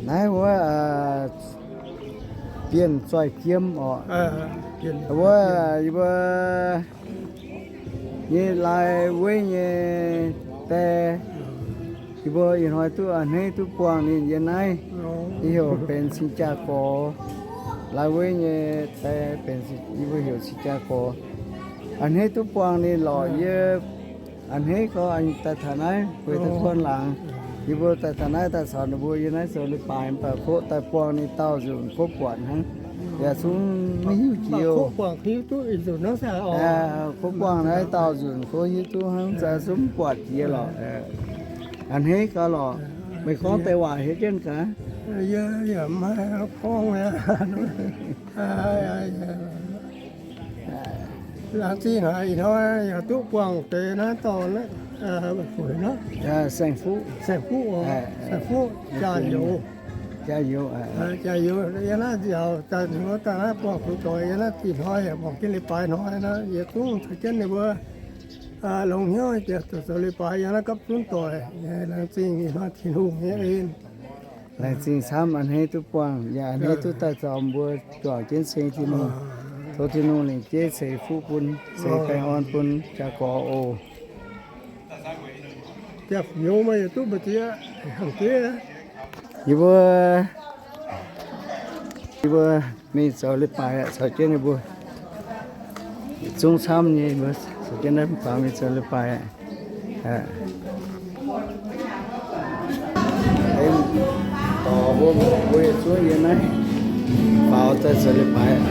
Naaiv wuov, Bienh Zoih Jiem orqc. Wuov, yie mbuo nyei Lai Weiv nyei die, yie mbuo ih hnoi duqv a'hneiv duqv buangh ninh yiem naaiv. Yie heuc benx Singx Jaa Gorx. Lai Weiv nyei die benx, yie mbuo heuc Singx Jaa Gorx. A'hneiv duqv buangh ninh lorqc, yie a'hneiv gorngv daaih taux naaiv, bueix duqv kuonx laangz. Yie mbuo daaih taux naaiv daaih caux ninh mbuo yiem naaiv zoux leiz-baaix, mv baac kov daaih buangh ninh daauh nzunc kov buatc hnangv. Yaac zungv maiv hiuv jiex. Kov buangh naaiv daauh nzunc kov hiuv duqv hnangv, zungv mv buatc jiex lorqc. A'hneiv gaax lorqc. Meih gorngv deix waac hietv jienv gaax. Laengz zingh haic, ih hnoi yaac duqv buangh deix naaiv dorh, saeng-fuqv, saeng-fuqv, jaa-youz, jaa-youz, jaa-youz. Yiem naaiv nziaauc daaih, ninh mbuo daaih naaiv buangh zuqc doic, yiem naaiv dih hnoi yaac buangh jienv leiz-baaix hnoi naaiv, yie zungv caux jienv ninh mbuo longx hnyouv jiex zoux leiz-baaix yiem naaiv gapv zunv doic. Laengz zingh ih hnoi Tin-Hungh nyei en. Laengz zingh camv, a'hneiv duqv buangh, yaac a'hneiv duqv daaih caux mbuo juangc jienv ceng Tin-Hungh. Tov Tin-Hungh lengc jeiv ceix fuqv bun, ceix baengh orn bun jaa-gorx oc. Yie mbuo, yie mbuo mingh zoux leiz-baaix aqv, caux jienv yie mbuo zungv camv nyei, mbuo caux jienv naaiv faaux mingh zoux leiz-baaix aqv. Dorh mbuo, mbuo yietc zungv yiem naaiv faaux daaih zoux leiz-baaix.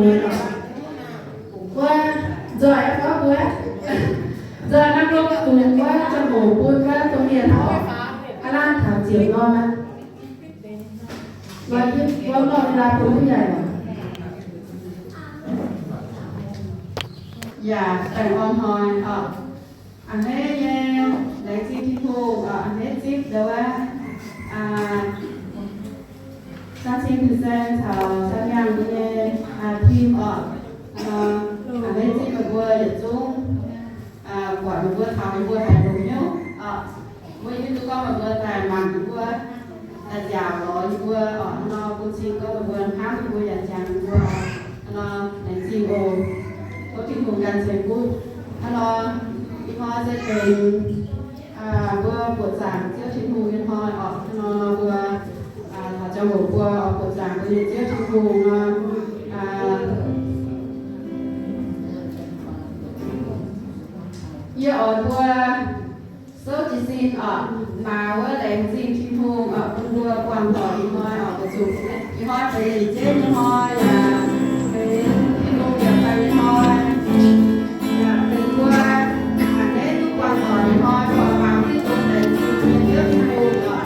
Wuov, nzoih aqv gorngv wuov, nzoih naaiv gorngv dungx wuov ziangh hoc bun wuov domh mienh oc, aav laanh taux ziepc norm aqv. Nzoih hietv gorngv nor, aav laanh bun wuov yaaic oc. Yaac baengh orn hnoi oc. A'hneiv nyei, laengz zingh Tin-Hungh oc, a'hneiv zipv ndau wuov, San Cing Fin-Saeng caux San Miang nyei team oc. A'hneiv zipv meih mbuo yietc zungv buatc meih mbuo taux yie mbuo haiz longx hnyouv oc. Mbuo hiuv duqv gorngv meih mbuo daaih mangc yie mbuo daaih nziaauc lorz yie mbuo oc. Hnangv nor bun cing gorngv meih mbuo hnamv yie mbuo yaac jangx yie mbuo oc. Hnangv nor laengz zingh oc. Tov Tin-Hungh ganh ceix fuqv. Hnangv nor ih hnoi se benx mbuo buoqc zaangc Ziouv Tin-Hungh nyei hnoi oc. Hnangv nor nor mbuo taux ziangh hoc mbuo oix buoqc zaangc mbuo nyei Ziouv Tin-Hungh nor, yie oix mbuo souv jiez sin oc, maaih wuov laengz zingh Tin-Hungh oc, bun mbuo buangh doic ih hnoi oc, weic zuqc ih hnoi benx lingc jeiv nyei hnoi yaac benx Tin-Hungh yaac daaih nyei hnoi, yaac benx mbuo a'hneiv duqv buangh doic ih hnoi, buangh mangc duqv laengz zingh nyei Ziouv Tin-Hungh oc.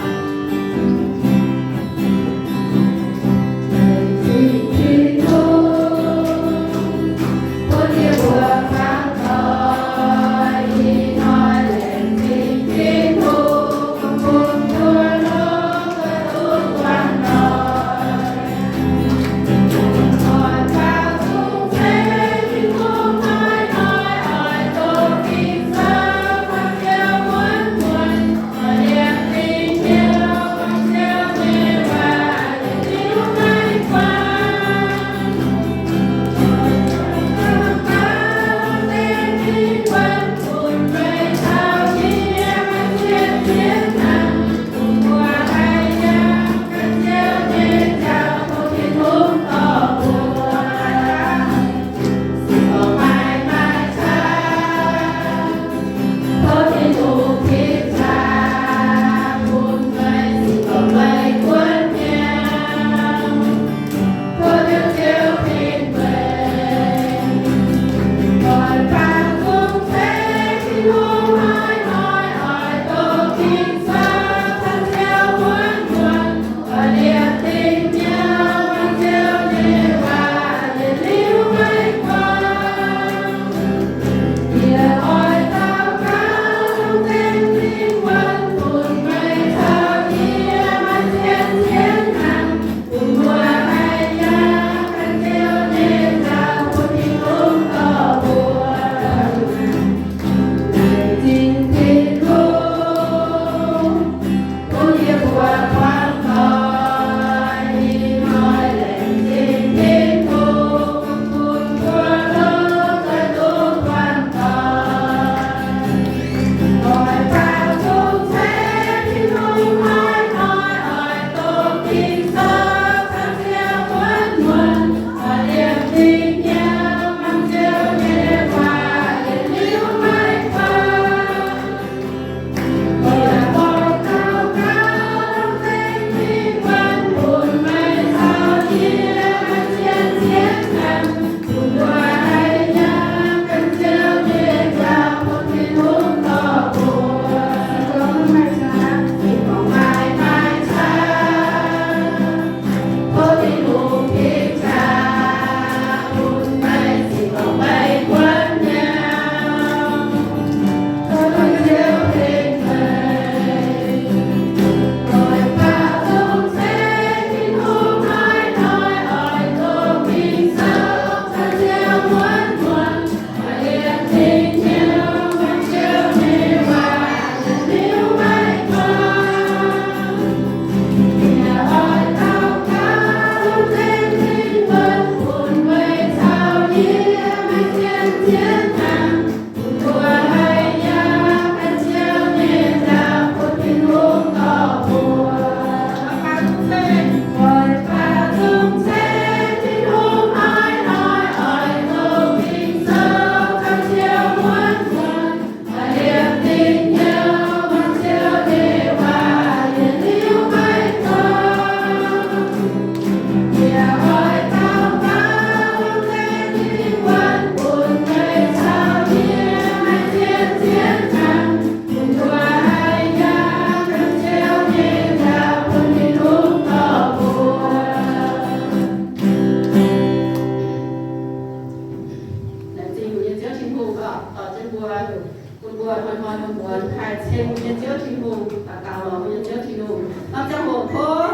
Mbuo hnoi-hnoi mbuo haih ceng mbuo nyei Ziouv Tin-Hungh, daux gaux lorz mbuo nyei Ziouv Tin-Hungh. Norm ziangh hoc kov,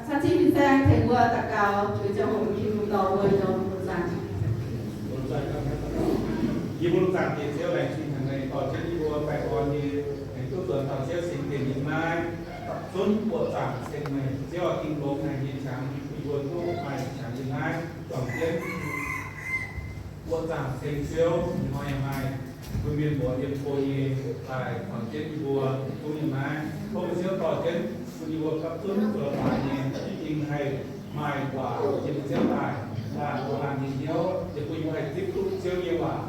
caan zinh fin-saeng tengx mbuo daux gaux, zueiz ziangh hoc Tin-Hungh dorh mbuo nor, mbuo zaangc. Yie mbuo zaangc Diex Ziouv, laengz zingh haic meih dorh jienv yie mbuo baengh orn nyei, aengx duqv nzuonx taux Ziouv cingx dienh nyei naaiv, dapv zunv buoqc zaangc ceng meih. Ziouv aac, ging longx haic nyei qangx, yie mbuo duqv maaih qangx yiem naaiv juangc jienv buoqc zaangc ceng Ziouv. Ih hnoi yaac maaih bun mienh muoz yiem go nyei daaih juangc jienv yie mbuo duqv nyei naaiv. Tov meih Ziouv dorh jienv bun yie mbuo gapv zunv zoux leiz-baaix nyei, yie ging haih maaih waac yiem meih Ziouv daaih, laanh laanh nyei hnyouv, yie bun yie mbuo haih zipv duqv Ziouv nyei waac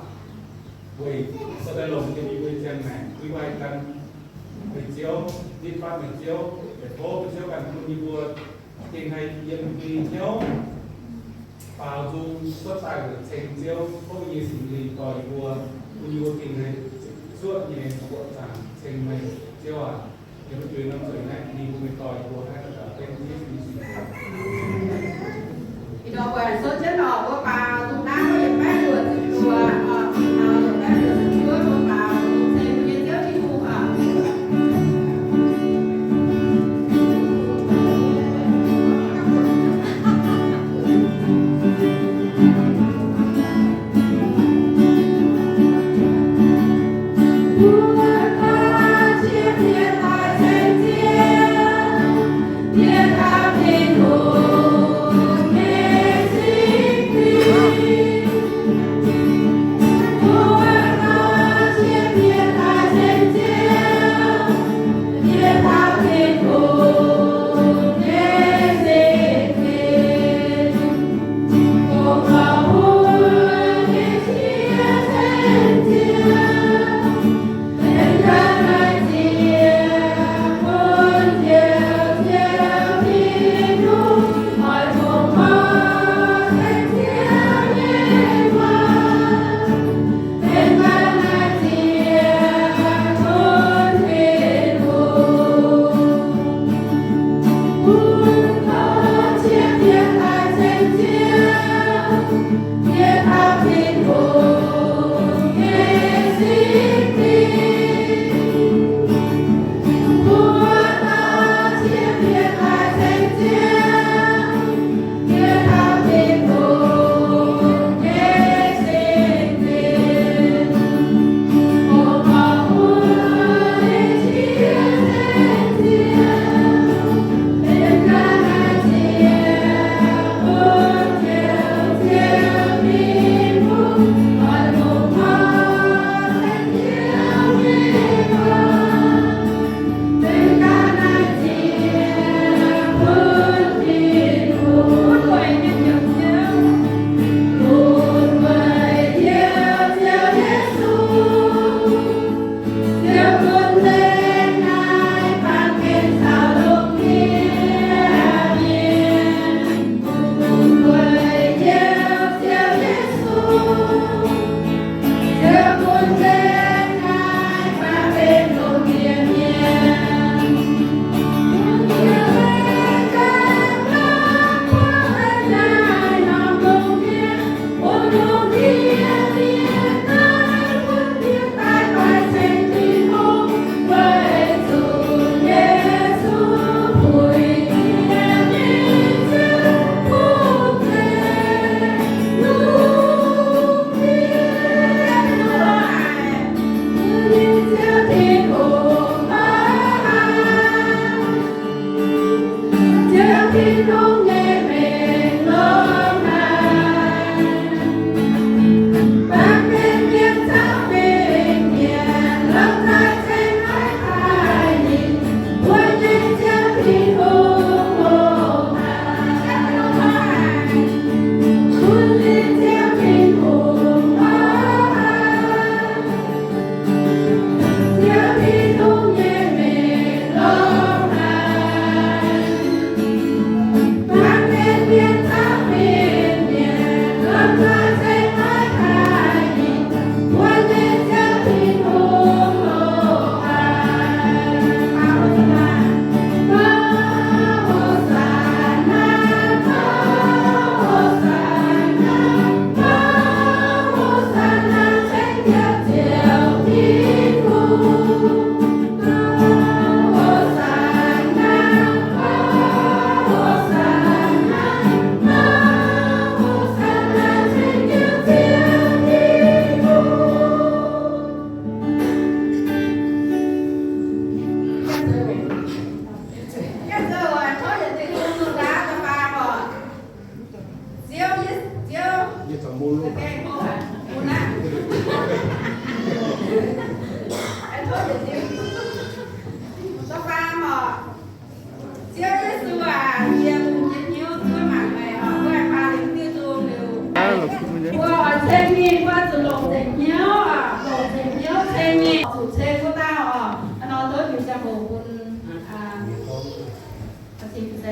weic dorh daaih longc yiem yie mbuo nyei ziangh maengc. Bun yie mbuo haih gan meih Ziouv, nitv fatv meih Ziouv. Yaac tov meih Ziouv ganh bun yie mbuo gengh haih yiem meih nyei hnyouv baaux nzung cuotv daaih weic ceng Ziouv. Tov meih nyei Singx Lingh dorh yie mbuo, bun yie mbuo gengh haih zuoqv nyei buoqc zaangc ceng meih, Ziouv aac. Yie mbuo jueiz norm zueiz naaiv, ninh mbuo mingh dorh yie mbuo naaiv daux gaux benx Yesu Singx Lingh. Ih ndorm mbuo souv jienv oc, mbuo baaux nzung naaiv, mbuo yietc baeqv luoqc ziepc luoqc, yietc baeqv luoqc ziepc luoqc, mbuo baaux nzung ceng mbuo nyei Ziouv Tin-Hungh oc.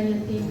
Yie fih